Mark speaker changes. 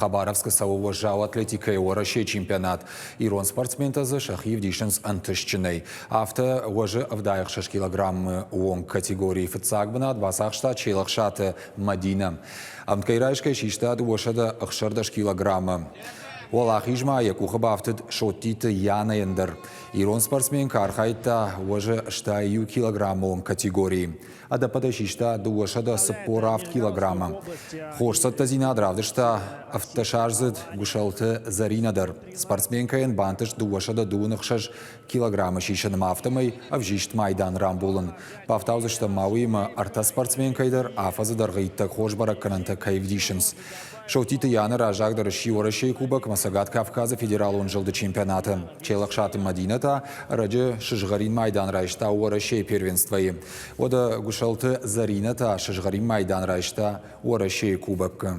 Speaker 1: Хабаровскы цӕуы уӕззау атлетикӕйы Уӕрӕсейы чемпионат. Ирон спортсментӕ дзы сӕхи ӕвдисынц ӕнтыстджынӕй. Афтӕ уӕзы 76 килограммы онг категорийы фыццаг бынат бацахста Челӕхсаты Мӕдинӕ. Ӕмткӕй райсгӕ систа 216 килограммы. Уӕлахизмӕ йӕ къухы бафтыд Соттиты Янӕйӕн дӕр. Ирон спортсменкӕ архайдта уӕзы 61 килограммы онг категорийы. Ӕдӕппӕтӕй систа 247 килограммы. Хорз цӕттӕдзинад равдыста ӕвддӕсаздзыд Гуысӕлты Зӕринӕ дӕр. Спортсменкӕйӕн бантыст 226 килограммы сисынмӕ, афтӕмӕй ӕвзист майдан рамбулын. Бафтаудзыстӕм ма уыимӕ ӕртӕ спортсменкӕй дӕр афӕдзы дӕргъы иттӕг хорз бӕрӕггӕнӕнтӕ кӕй ӕвдисынц. Соттиты Яны раззагдӕр сси Уӕрӕсейы Кубокмӕ Цӕгат Кавказы федералон зылды чемпионаты. Челӕхсаты Мӕдинӕ та ӕрӕджы сызгъӕрин майдан райста Уӕрӕсейы первенствойы. Уӕдӕ Гуысӕлты Зӕринӕ та сызгъӕрин майдан райста Уӕрӕсейы Кубокы.